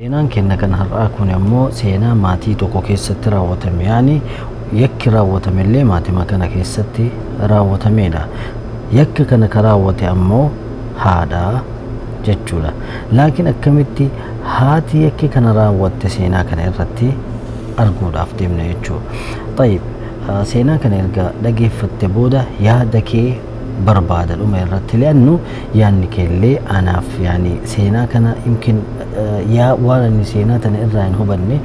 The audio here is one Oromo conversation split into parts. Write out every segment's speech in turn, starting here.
Seenaan kenna kan har'aa kun ammoo seenaa maatii tokko keessatti raawwatame, yaani yakki raawwatame illee maatima kana keessatti raawwatamedha. Yakka kana ka raawwate ammoo haadha jechuudha. Laakiin akkamitti haati yakki kana raawwatte seenaa kana irratti arguudhaaf deemna jechuudha. Tayyib, seenaa kana erga dhageeffatte booda yaada kee barbaada dhuma irratti, li'annu yaadni keellee anaaf, yaani seenaa kana yumkin yaa waan ani seenaa tana irraa hin hubanne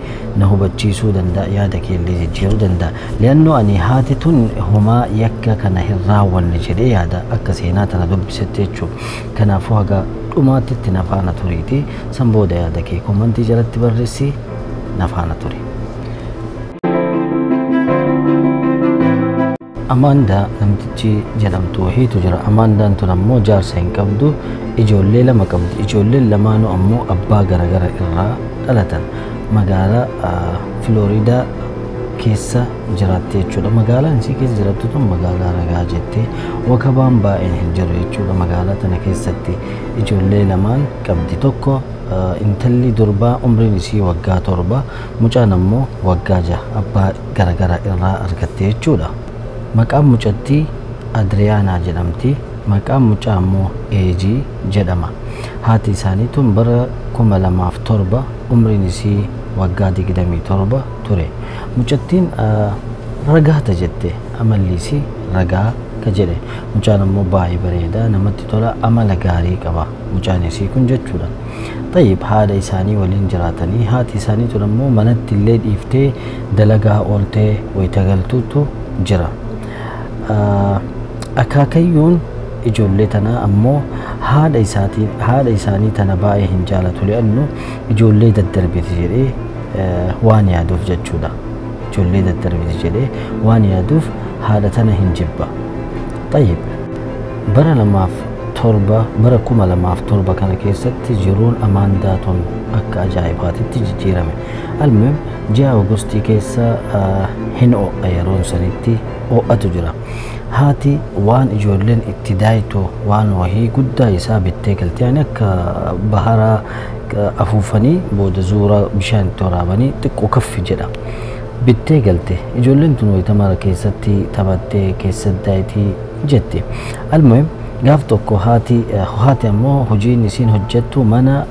na hubachiisuu danda'a, yaada keellee jijjiiruu danda'a. Li'annu ani haati tun homaa yakka kana hin raawwanne jedhee yaada akka seenaa tana dubbisetti jechuudha. Kanaafuu haga dhumaatitti na faana turiiti, san booda yaada kee komantii jalatti barreessi, na faana turi. Amaandaa namtichi jedhamtu wahiitu jira. Amaandaan tun ammoo jaarsa hin qabdu, ijoollee lama qabdi. Ijoolleen lamaanuu ammoo abbaa garagara irraa dhalatan. Magaalaa Filooriidaa keessa jiraatti jechuudha. Magaalaan isii keessa jiraattu tun magaalaa ragaa jettee wakabaan baay'een hin jiru jechuudha. Magaalaa tana keessatti ijoollee lamaan qabdi. Tokko intalli durbaa umriin isii waggaa 7, mucaan ammoo waggaa 6, abbaa garagara irraa argatte jechuudha. Maqaan mucattii Adriyaanaa jedhamti. Maqaan mucaa ammoo Eejii jedhama. Haati isaanii tun bara 2007 umriin isii waggaa 27 ture. Mucattiin ragaata jette, amalli isii ragaa ka jedhe. Mucaan ammoo baay'ee bareedaa, namatti tola, amala gaarii qaba mucaan isii kun jechuudha. Tayyib, haadha isaanii waliin jiraatanii, haati isaanii tun ammoo manatti illee dhiiftee dalagaa ooltee wayita galtuutu jira. Akaakayyuun ijoollee tanaa ammoo haadha isaatiin haadha isaanii tana baay'ee hin jaalatu, li'annu ijoollee daddarbiti jedhee waan yaaduuf jechuudha. Ijoollee daddarbiti jedhee waan yaaduuf haadha tana hin jibba. Tayyib, bara lamaaf torba, bara 2007 kana keessatti jiruun Amaandaa tun akka ajaa'ibaatitti jijjiirame. Almuhim, ji'a Augustii keessa hin ho'a, yeroon sanitti ho'atu jira. Haati waan ijoolleen itti daayitu waan wahii guddaa isaa bittee galte, yaani akka baharaa afuufanii booda zuura bishaan itti waraabanii xiqqoo kaffi jedha. Bittee galte. Ijoolleen tun wayita mara keessatti taphattee keessatti daayitii jette. Almuhim, gaaf tokko haati ammoo hojiin isiin hojjettu mana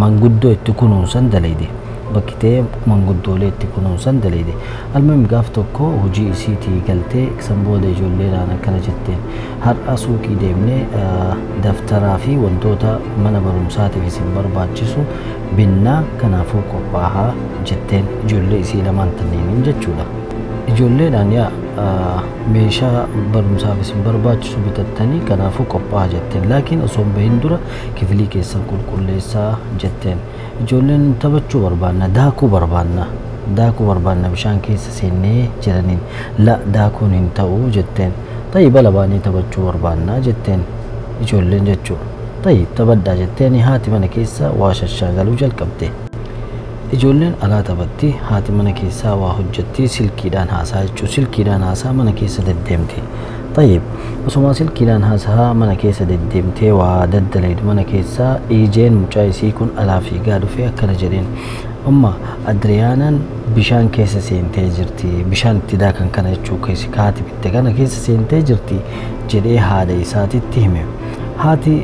manguddoo itti kunuunsan dalayde. Bakki ta'ee manguddoolee itti kunuunsan dalayde. Almuhim, gaaf tokko hojii isiitii galtee san booda ijoolleedhaan akkana jetteen: "Har'a suuqii deemnee daftaraa fi wantoota mana barumsaatiif isin barbaachisu binnaa, kanaafuu qophaahaa" jetteen ijoollee isii lamaan tanneeniin jechuudha. Ijoolleedhaan yaa meeshaa barumsaaf isin barbaachisu bitattanii, kanaafuu qophaa'a jetteen. Laakiin osoo hin bahin dura kifilii keessan qulqulleessaa jetteen. Ijoolleen taphachuu barbaanna, daakuu barbaanna, daakuu barbaanna bishaan keessa seennee jedhaniin. La, daakuun hin ta'u jetteen. Tayyib, ala baanee taphachuu barbaanna jetteen ijoolleen jechuudha. Tayyib, taphadhaa jetteen. Haati mana keessa waa shashaagaluu jalqabde. Ijoolleen alaa taphatti, haati mana keessaa waa hojjetti, silkiidhaan haasaa jechuudha. Silkiidhaan haasaa mana keessa deddeemti. Tayyib, osuma silkiidhaan haasaa mana keessa deddeemtee waa daddaleedu mana keessaa, ijeen mucaa isii kun alaa fiigaa dhufee akkana jedheen: "Umma, Adriyaanaan bishaan keessa seentee jirti, bishaan itti daakan kana jechuu keessa kaati bitte kana keessa seentee jirti" jedhee haadha isaatitti hime. Haati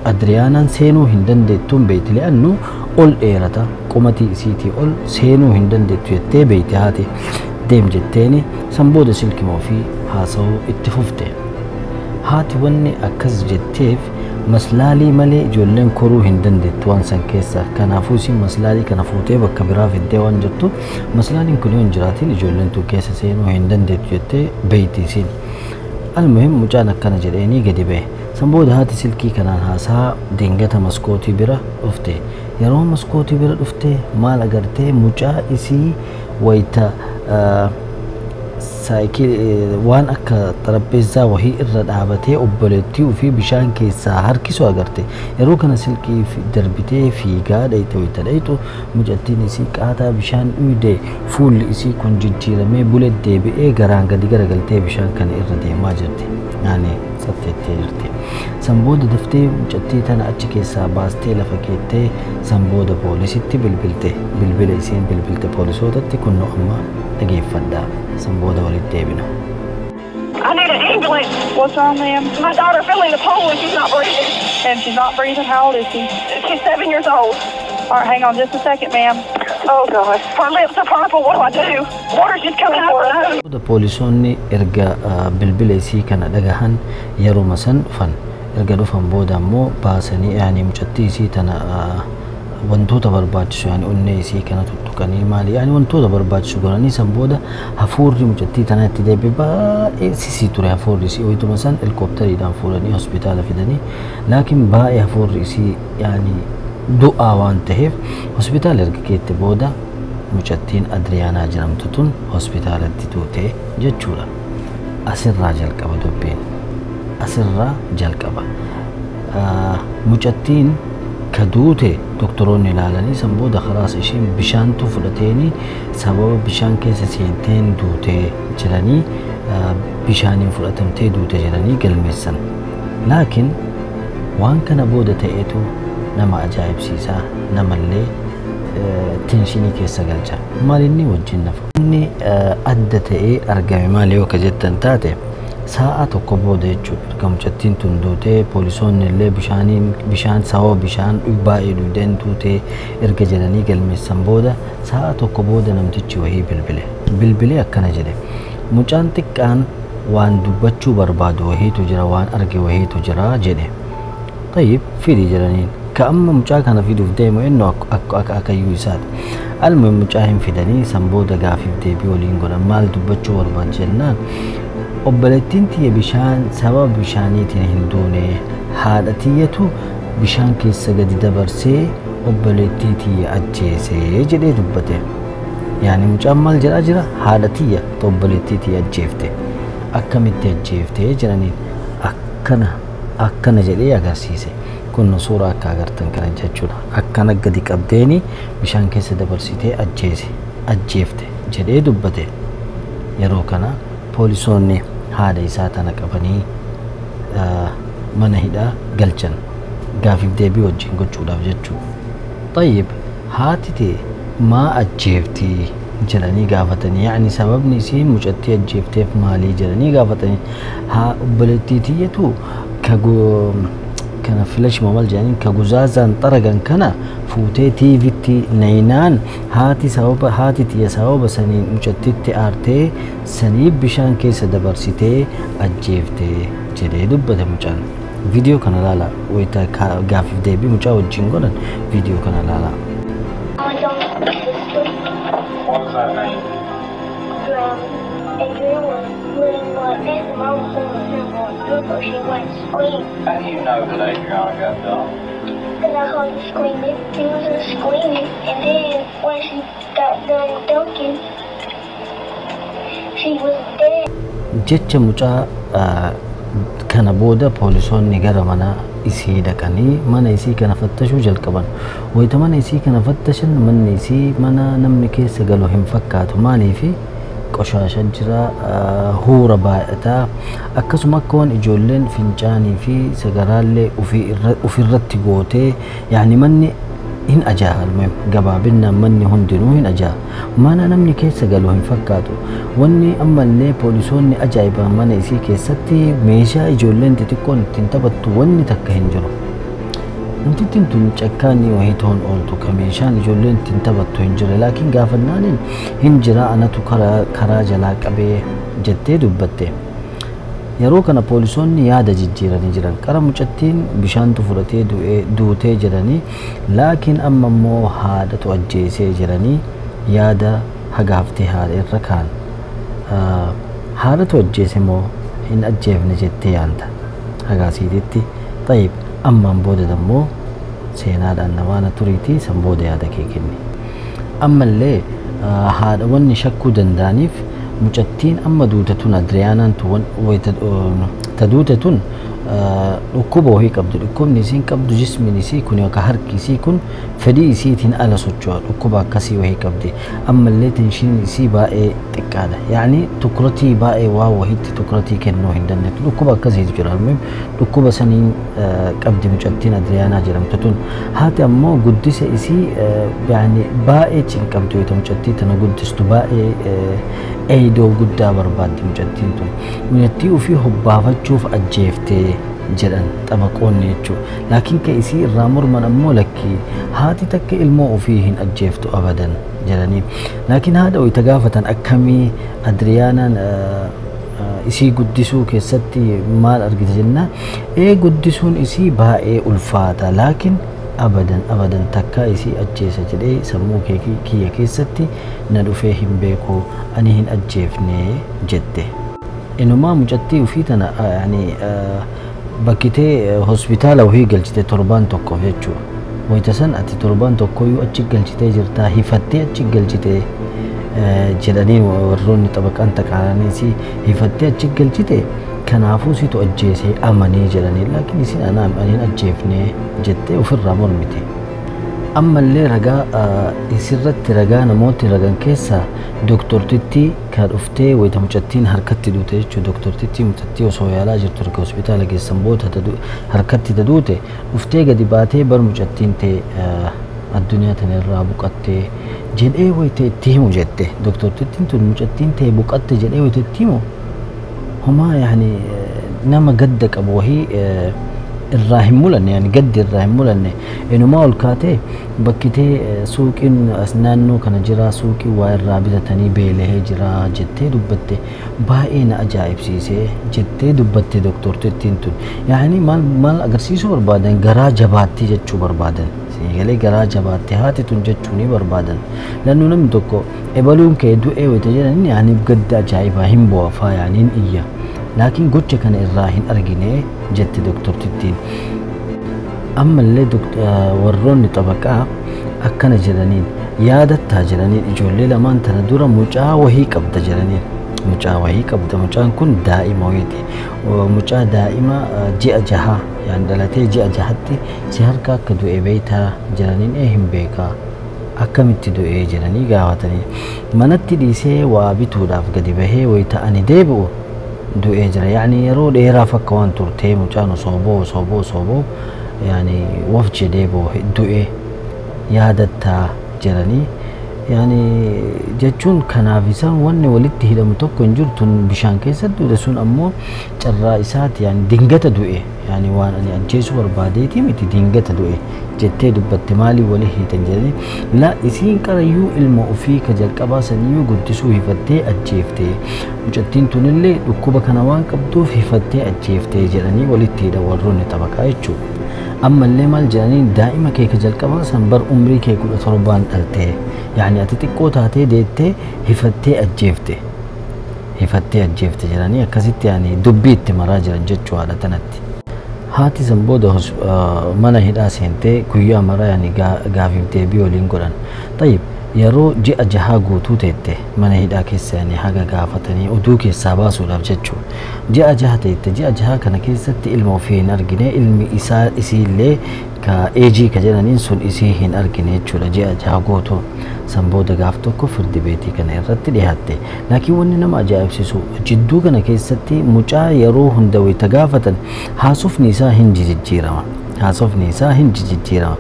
Adriyaanaan seenuu hin dandeettuun beekti, li'annu ol dheerata, qumatii isiitii ol seenuu hin dandeettu jettee beekti haati. Deem jetteeni, san booda silkima ofii haasa'uu itti fufte. Haati wanni akkas jetteef maslaalii malee ijoolleen koruu hin dandeettu waan san keessa. Kanaafuu isin maslaalii kana fuutee bakka biraa fiddee waan jettu, maslaaliin kun yoo hin jiraatin ijoolleen tun keessa seenuu hin dandeettu jettee beekti isin. Almuhim, mucaan akkana jedheenii gadi ba'e. San booda haati silkii kanaan haasaa dingata maskootii bira dhufte. Yeroo maskootii bira dhufte maal agartee? Mucaa isii wayita saayikil waan akka xarapheezzaa wahii irra dhaabatee obboleettii ofii bishaan keessaa harkisu agarte. Yeroo kana silkii darbitee fiigaa dhayite. Wayita dhayxu mucattiin isii qaataa bishaan dhuyde, fuulli isii kun jijjiiramee bulee deebi'ee garaan gadi garagaltee bishaan kana irra deemaa jirti. Yaani Tsatteettee jirti. San booda daftee mucattii tana achi keessaa baastee lafa keettee san booda poolisitti bilbilte. Bilbila isiin bilbilte poolisootatti kunnoo amma dhageeffadhaa. San booda walitti deebina. I need an ambulance. What's wrong, ma'am? My daughter fell in the pool and she's not breathing. And she's not breathing. How old is she? She's 7 years old. All right, hang on just a second, ma'am. Oh, God. Her lips are purple. What do I do? Water's just coming out her nose. Booda poolisoonni erga bilbila isii kana dhagahan yeruma san dhufan. Erga dhufan booda ammoo baasanii yaani mucattii isii tana wantoota barbaachisu yaani onnee isii kana tuttuqanii maali yaani wantoota barbaachisu godhanii san booda hafuurri mucattii tanaa itti deebi'e baay'ee sisii ture hafuurri isii wayituma san helikooптariidhaan fuudhanii hospitaala fidanii laakiin baay'ee hafuurri isii yaani du'aa waan ta'eef hospitaala erga geette booda mucattiin Adriyaanaa jedhamtu tun hospitaalatti duute jechuudha. Asirraa jalqaba dubbiin. Asirraa jalqaba. Mucattiin ka duute doktoroonni ilaalanii san booda khalaas isheen bishaantu fudhateeni sababa bishaan keessa seenteen duute jedhanii bishaaniin fudhatamtee duute jedhanii galmeessan. Laakiin waan kana booda ta'etu nama ajaa'ibsiisaa namallee tenshinii keessa galcha. Maal inni wajjin nafa? Inni adda ta'ee argame maali yoo ka jettan taate sa'a tokko booda jechuudha. Erga mucattiin tun duutee poolisoonni illee bishaaniin bishaan sababa bishaan baay'ee dhugdeen duutee erga jedhanii galmeessan booda sa'a tokko booda namtichi wayii bilbile. Bilbilee akkana jedhe. Mucaan xiqqaan waan dubbachuu barbaadu wayiitu jira waan arge wayiitu jira jedhe. Tayyib fidi jedhaniin. Ka amma mucaa kana fiduuf deemu innoo akka akayyuu isaati. Alma mucaa hin fidanii san booda gaafiif deebii waliin godhan maal dubbachuu barbaadu jennaan obboleettiin tiyya bishaan sababa bishaaniitiin hin duune haadha tiyyatu bishaan keessa gadi dabarsee obboleettii tiyya ajjeesee jedhee dubbate. Yaani mucaan maal jedhaa jira? Haadha tiyya obboleettii tiyya ajjeefte. Akkamitti ajjeefte jedhaniin akkana akkana jedhee agarsiise. Kun suuraa akka agartan kana jechuudha. Akkana gadi qabdeeni bishaan keessa dabarsitee ajjeese ajjeefte jedhee dubbate. Yeroo kana poolisoonni haadha isaa tana qabanii mana hidhaa galchan gaafiif deebii wajjin gochuudhaaf jechuudha. Tayyib haati tee maa ajjeefti jedhanii gaafatanii yaani sababni isii mucattii ajjeefteef maalii jedhanii gaafatanii haa obboleettii tiyyatu kana filash mamal jedhaniin ka guzaazaan xaragan kana fuutee tiivitti naynaan haati sababa haati tiyya sababa saniin mucattitti aartee sanii bishaan keessa dabarsitee ajjeefte jedhee dubbate mucaan. Viidiyoo kana ilaala wayita gaafiif deebii mucaa wajjin godhan viidiyoo kana ilaala. I don't have a sister. What does that mean? Drowning. Adrian was living like this, and Mom was in the room going through, but she went screaming. How do you know that Adriana got dumped? Because I heard her screaming. She was just screaming, and then when she got done dunking, she was dead. Jecha mucaa kana booda poolisoonni gara mana isii dhaqanii mana isii kana fattashuu jalqaban. Wayita mana isii kana fattashan manni isii mana namni keessa galu hin fakkaatu. Maaliifi qoshaasha jira, huura baay'ataa akkasuma akka waan ijoolleen fincaanii fi sagaraallee ofirratti gootee yaani manni hin ajaa'a. Gabaabinaan manni hundinuu hin ajaa'a. Mana namni keessa galu hin fakkaatu. Wanni ammallee poolisoonni ajaa'iban mana isii keessatti meeshaa ijoolleen xixiqqoon ittiin taphattu wanni takka hin jiru. Namtittiin tun cakkaanii wayii toon ooltu ka meeshaan ijoolleen ittiin taphattu hin jiru. Laakiin gaafannaaniin hin jira anatu karaa jalaa qabee jettee dubbatte. Yeroo kana poolisoonni yaada jijjiiranii jiran. Qara mucattiin bishaantu fudhatee duutee jedhanii laakiin amma immoo haadhatu ajjeesee jedhanii yaada hagaaftee haadha irra kaan. Haadhatu ajjeese moo hin ajjeefne jettee yaanta. Hagaasiititti tayyib ammaan booda immoo seenaadhaan namaana turiitii san booda yaada kee kenni. Ammallee haadha wanni shakkuu danda'aniif mucattiin amma duute tun Adriyaanaan ta duute tun Dhukkuba wahii qabdi. Dhukkubni isiin qabdu jismiin isii kun yookaan harki isii kun fedhii isiitiin ala socho'a. Dhukkuba akkasii wahii qabdi. Ammallee tenshiniin isii baay'ee xiqqaadha. Yaani tukuratii baay'ee waa wahiitti tukuratii kennuu hin dandeettu. Dhukkuba akkasiitu jira. Dhukkuba saniin qabdi mucattiin Adriyaanaa jedhamtu tun. Haati ammoo guddisa isii yaani baay'ee cinqamtu yoo mucattii tana guddistu baay'ee eedoo guddaa barbaaddi mucattiin tun. Mucattii ofii hobbaafachuuf ajjeeftee jedhan xabaqoonni jechuudha. Laakiin ka isii irraa morman ammoo lakkii haati takka ilmoo ofii hin ajjeeftu abadan jedhanii. Laakiin haadha wayita gaafatan akkamii Adriyaanaan isii guddisuu keessatti maal argite jennaan guddisuun isii baay'ee ulfaata laakiin abadan abadan takka isii ajjeesa jedhee sammuu kiyya keessatti na dhufee hin beeku ani hin ajjeefne jette. Inumaa mucattii ofii tana bakkitee hospitaala wahii galchite torbaan tokkoof jechuudha. Wayita san ati torbaan tokkoyyuu achi galchitee jirtaa hifattee achi galchite jedhanii warroonni xabaqaan taqaaraniis hifattee achi galchite kanaafuu situ ajjeesee amanii jedhanii laakiin isin anaa ani hin ajjeefne jettee ofirraa mormite. Ammallee ragaa isirratti ragaa namooti ragan keessaa doktortitti ka dhuftee wayita mucattiin harkatti duute jechuudha. Doktortitti mucattii osoo yaalaa jirtu erga hospitaala geessan booda harkatti duute dhuftee gadi baatee bar mucattiin ta'e addunyaa tana irraa buqattee jedhee wayita itti himu jette. Doktortittiin tun mucattiin ta'e buqatte jedhee wayita itti himu homaa yaani nama gadda qabu wahii irraa hin mulanne yaani gaddi irraa hin mulanne. Inumaa ol kaatee bakkitee suuqiin as naannoo kana jira suuqii waa irraa bitatanii beelahee jira jettee dubbatte baay'ee na ajaa'ibsiisee jettee dubbatte doktortittiin tun. Yaani maal maal agarsiisuu barbaadan garaa jabaatti jechuu barbaadan. Galee garaa jabaatte haati tun jechuu ni barbaadan. Lannuu namni tokko ebaluun kee du'ee wayita jedhan yaani gadda ajaa'ibaa hin bu'afaa yaani hin iyya. Laakiin gocha kana irraa hin argine jette doktortittiin. Ammallee warroonni xabaqaa akkana jedhaniin yaadattaa jedhaniin ijoollee lamaan tana dura mucaa wahii qabda jedhaniin. Mucaa wahii qabda mucaan kun daa'ima wayiiti. Mucaa daa'ima ji'a jaha yaani dhalatee ji'a jahatti si harka akka du'e beektaa jedhaniin hin beekaa. Akkamitti du'ee jedhanii gaafatanii. Manatti dhiisee waa bituudhaaf gadi bahee wayita ani deebi'u du'ee jira. Yaani yeroo dheeraaf akka waan turtee mucaan osoo boo'u osoo boo'u osoo boo'u yaani waf jedhee boo'e du'e yaadattaa jedhanii. Yaani jechuun kanaaf isaan wanni walitti hidhamu tokko hin jirtu bishaan keessatti du'e sun ammoo carraa isaati yaani dingata du'e yaani waan ani ajjeesuu barbaadeeti miti dingata du'e jettee dubbatte maaliif walii hiitan jedhanii la isiin qarayyuu ilma ofii ka jalqabaa saniyyuu guddisuu hifattee ajjeeftee mucattiin tunillee dhukkuba kana waan qabduuf hifattee ajjeeftee jedhanii walitti hidhan warroonni xabaqaa jechuudha. Ammallee maal jedhanii daa'ima kee ka jalqabaa san bar umrii kee 17 dhaltee yaani ati xiqqoo taatee deettee hifattee ajjeefte hifattee ajjeefte jedhanii akkasitti yaani dubbii itti maraa jiran jechuu haadha tanatti. Haati san booda mana hidhaa seentee guyyaa maraa yaani gaafiif deebii waliin godhan. Tayyib yeroo ji'a jahaa guutuu teette mana hidhaa keessa yaani haga gaafatanii oduu keessaa baasuudhaaf jechuudha. Ji'a jaha teette ji'a jahaa kana keessatti ilma ofii hin argine ilmi isaa isiillee ka eejii ka jedhaniin sun isii hin argine jechuudha ji'a jaha guutuu. San booda gaaf tokko firdi beetii kana irratti dhiyaatte. Laakiin wanni nama ajaa'ibsiisu jidduu kana keessatti mucaa yeroo hunda wayita gaafatan haasofni isaa hin jijjiirama. Haasofni isaa hin jijjiirama.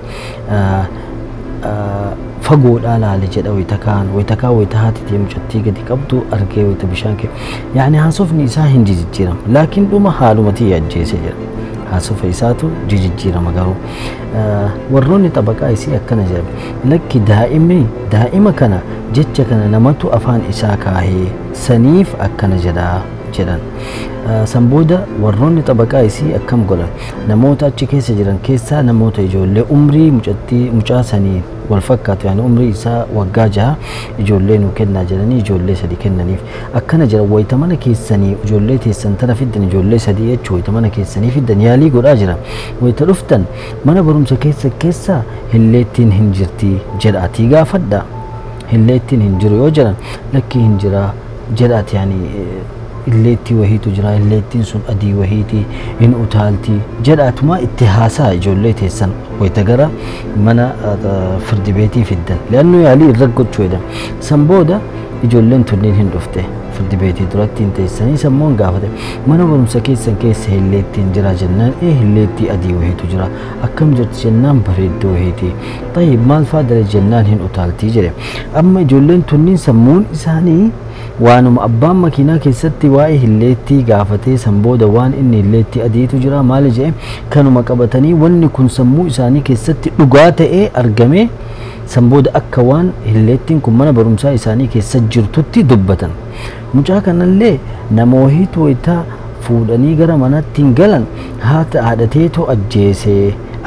Fagoodhaa laale jedha wayita kaan wayita kaan wayita haati mucattii gadi qabdu argee wayita bishaan kee yaani haasofni isaa hin jijjiirama. Laakiin dhuma haalumatti ajjeese jedha. Haasofa isaatu jijjiirama garuu warroonni xabaqaa isii akkana jedhan lakki daa'imni daa'ima kana jecha kana namatu afaan isaa kaahee saniif akkana jedhaa jedhan. San booda warroonni xabaqaa isii akkam godhan namoota achi keessa jiran keessaa namoota ijoollee umrii mucattii mucaa sanii wal fakkaatu yaani umrii isaa waggaa 6 ijoollee nuu kennaa jedhanii ijoollee 3 kennaniif akkana jedhan wayita mana keessanii ijoollee teessan tana fiddan ijoollee 3 jechuu wayita mana keessanii fiddan yaalii godhaa jira wayita dhuftan mana barumsa keessa keessa hilleettiin hin jirti jedhaatii gaafadha hilleettiin hin jiru yoo jedhan lakkii hin jira jedhaati yaani illeettii wahiitu jira, illeettiin sun adii wahiiti, hin utaalti jedhaatuma itti haasaa ijoollee teessan wayita gara mana firdi beetii fiddan. Leannoo yaalii irra gochuu jedhan. San booda ijoolleen tunniin hin dhufte firdi beetii duratti hin teessanii sammuun gaafate, mana barumsa keessan keessa illeettiin jira jennaan, ee illeettii adii wahiitu jira, akkam jirti jennaan bareedduu wahiiti, tayyib maal faa dale jennaan hin utaaltii jedhe. Amma ijoolleen tunniin sammuun isaanii waanuma abbaan makiinaa keessatti waa'ee illeettii gaafatee san booda waan inni illeettii adiitu jira maali jedhe kanuma qabatanii wanni kun sammuu isaanii keessatti dhugaa ta'ee argame. San booda akka waan illeettiin kun mana barumsaa isaanii keessa jirtutti dubbatan. Mucaa kanallee nama wahiitu wayitaa fuudhanii gara manaatti hin galan haata haadhateetu ajjeese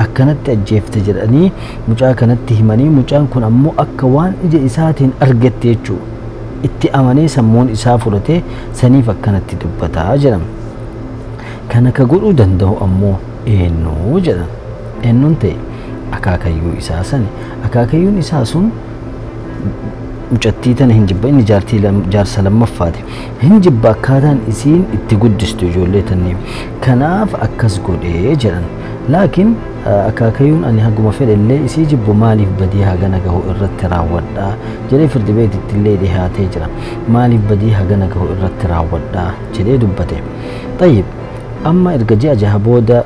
akkanatti ajjeefte jedhanii mucaa kanatti himanii, mucaan kun ammoo akka waan ija isaatiin argatte jechuudha. Itti amanee sammuun isaa fudhatee saniif akkanatti dubbataa jedhama. Kana ka godhuu danda'u ammoo eenyu jedhan. Eenyuun ta'e akaakayyuu isaa sani. Akaakayyuun isaa sun mucattii tana hin jibba, inni jaartii jaarsa lammaffaati. Hin jibba akkaataan isiin itti guddistu ijoollee tanniif. Kanaaf akkas godhee jedhan. Laakiin akaakayyuun ani haguma fedhe illee isii jibbu maaliif badii hagana gahu irratti raawwadhaa jedhee firdi beetitti illee dhihaatee jira. Maaliif badii hagana gahu irratti raawwadhaa jedhee dubbate. Tayyib amma erga ji'a jaha booda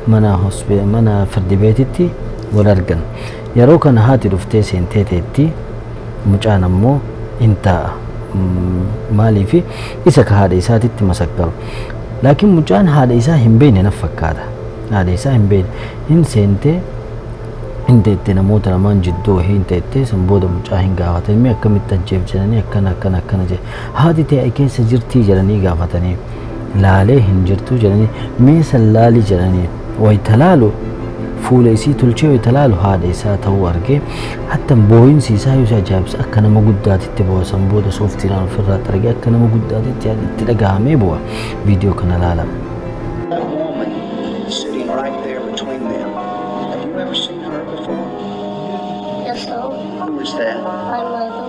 mana firdi beetitti wal argan. Yeroo kana haati dhuftee seentee teetti, mucaan ammoo hin taa'a. Maaliif isa ka haadha isaatitti masakkaru. Laakiin mucaan haadha isaa hin beekne na fakkaata. Haadha isaa hin beekne. Hin seentee hin teette namoota lamaan jidduu wahii hin teette. San booda mucaa hin gaafatanii mee akkamitti ajjeef jedhanii akkana akkana akkana jedhe. Haati ta'e keessa jirtii jedhanii gaafatanii laalee hin jirtu jedhanii mee san laalii jedhanii wayita laalu fuula isii tolchee wayita laalu haadha isaa ta'uu argee hatta boo'insi isaa yoo isa ajaa'ibsa akka nama guddaatitti boo'a. San booda sooftiidhaan ofirraa argee akka nama guddaatitti itti dhagahamee boo'a. Viidiyoo kana laala. That woman sitting right there between them, have you ever seen her before? Yes, sir. Who is that? My mother.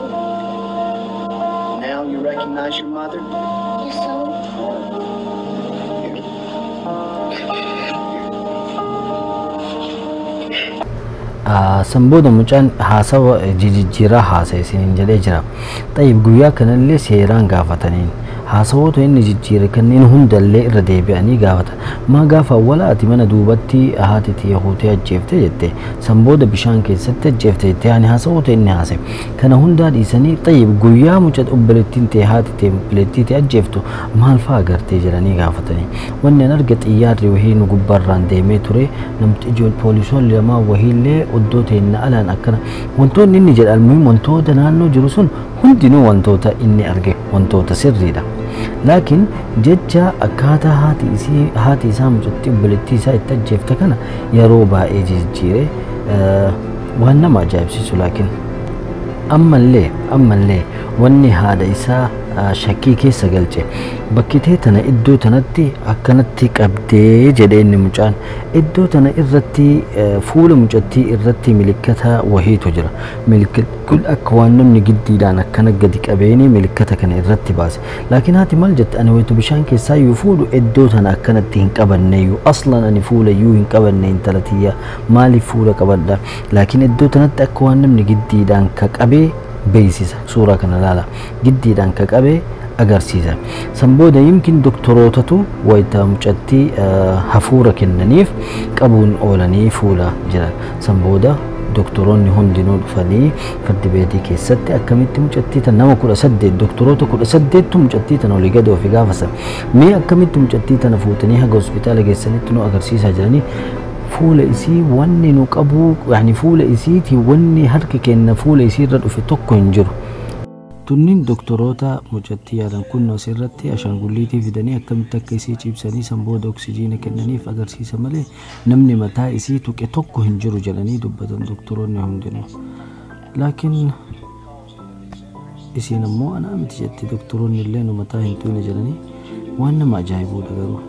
Now you recognize your mother? Yes, sir. Here. San booda mucaan haasawa jijjiiraa haasa'e isiniin jedhee jira. Tayyib guyyaa kanallee seeraan gaafataniin haasawoota inni jijjiire kanneen hundallee irra deebi'anii gaafatan. Maa gaafa awwala ati mana duubatti haati tiyya huutee ajjeefte jette, san booda bishaan keessatti ajjeefte jette, ani haasawoota inni haase kana hundaa dhiisanii tayyib guyyaa mucaa obboleettiin ta'e haati ta'e obboleettii ta'e ajjeeftu maal fa'aa agartee jedhanii gaafatanii. Wanni an arge xiyyaarri wahii nu gubbaarraan deemee ture, namti ijool poolisoonni lamaa wahiillee oddoo teenna alaan akkana wantoonni inni jedhan almuhim wantoota naannoo jiru sun hundinuu wantoota inni arge wantoota sirriidha. Laakiin jecha akkaataa haati isaa mucattii obboleettii isaa itti ajjeefte kana yeroo baay'ee jijjiire waan nama ajaa'ibsiisu. Laakiin ammallee wanni haadha isaa shakkii keessa galche bakkitee tana iddoo tanatti akkanatti qabdee jedhee inni mucaan iddoo tana irratti fuula mucattii irratti milikkata wahiitu jira. Milikkatni kun akka waan namni giddiidhaan akkana gadi qabeeni milikkata kana irratti baase. Laakiin haati maal jette, ani wayitu bishaan keessaa iyyuu fuudhu iddoo tana akkanatti hin qabanne iyyuu aslan ani fuula iyyuu hin qabanne intala tiyya maaliif fuula qabadha. Laakiin iddoo tanatti akka waan namni giddiidhaan ka qabee beeksisa. Suuraa kana laala, giddiidhaan ka qabee agarsiisa. San booda yimkin doktorootatu wayita mucattii hafuura kennaniif qabuun oolanii fuula jiran. San booda doktoroonni hundinuu dhufanii firdi beetii keessatti akkamitti mucattii tana nama 18 doktoroota 18tu mucattii tana olii gadi ofi gaafatan. Mee akkamitti mucattii tana fuutanii haga hospitaala geessanitti nu agarsiisaa jiranii fuula isii wanni nu qabu yani fuula isiitii wanni harki kenna fuula isii irra dhufe tokko hin jiru. Tunniin doktoroota mucattii yaalan kun asirratti ashaangulliitii fidanii akkamitti akka isii ciibsanii san booda oksijiina kennaniif agarsiisa malee namni mataa isii tuqe tokko hin jiru jedhanii dubbatan doktoroonni hundinuu. Laakiin isiin ammoo anaa miti jetti, doktoroonni illee nu mataa hin tuqne jedhanii waan nama ajaa'ibuudha garuu.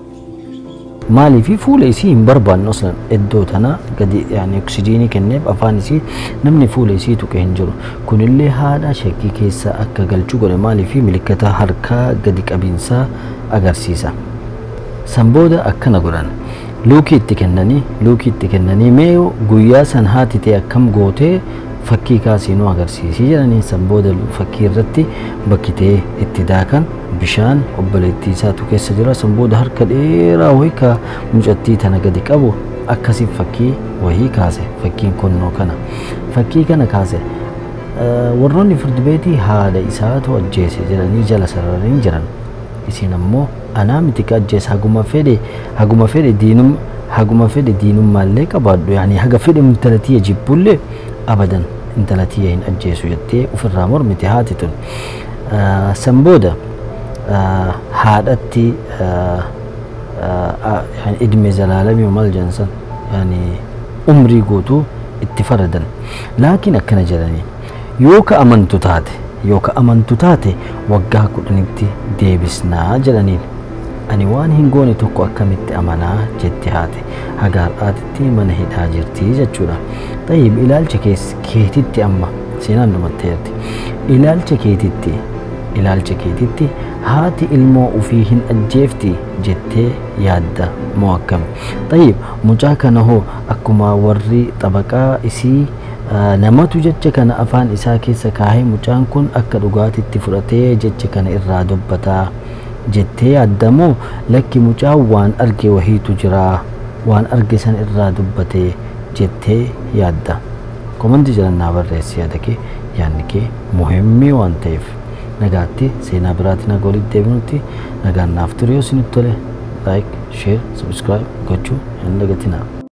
Maaliifi fuula isii hin barbaannu aslan iddoo tana gadi yaani oksijiinii kenneef afaan isii namni fuula isii tuqe hin jiru. Kunillee haadha shakkii keessa akka galchu godhe maaliifi milikkata harkaa gadi qabiinsaa agarsiisa. San booda akkana godhan. Luukii itti kennanii mee guyyaa san haati ta'e akkam gootee fakkii kaasii nu agarsiisii jedhanii san booda fakkii irratti bakki ta'e itti daakan bishaan obboleettii isaatu keessa jira. San booda harka dheeraa wayii ka mucattii tana gadi qabu akkasiin fakkii wayii kaase. Fakkiin konnoo kana fakkii kana kaase. Warroonni firdi beetii haadha isaatu ajjeese jedhanii jala sararanii jiran. Isiin ammoo anaa miti ka ajjeese haguma fedhe diinummaallee qabaadhu yaani haga fedhe intalatiyya jibbullee abadan intalatiyya hin ajjeesu jettee ofirraa mormite haati tun. San booda haadhatti idme zalaalamii maal jensan yaani umrii guutuu itti faradan. Laakiin akkana jedhanii yoo ka amantu taate waggaa 10tti deebisnaa jedhaniin. Ani waan hin goone tokko akkamitti amanaa jette haate. Haga har'aatitti mana hidhaa jirti jechuudha. Tayyib ilaalcha keetitti amma seenaan dhumatteerti. Ilaalcha keetitti haati ilmoo ofii hin ajjeefti jettee yaadda moo akkami? Tayyib mucaa kana hoo akkuma warri xabaqaa isii namatu jecha kana afaan isaa keessa kaahee mucaan kun akka dhugaatitti fudhatee jecha kana irraa dubbataa jettee yaadda moo lakki mucaan waan arge wahiitu jira waan arge san irraa dubbatee jettee yaadda. Komantii jalan naa barreessi yaada kee yaadni kee muhimmii waan ta'eef. Nagaatti seenaa biraatiin haga walitti deebinutti nagaan naaf ture yoo isinitti tole like, share, subscribe gochuu hin dagatinaa.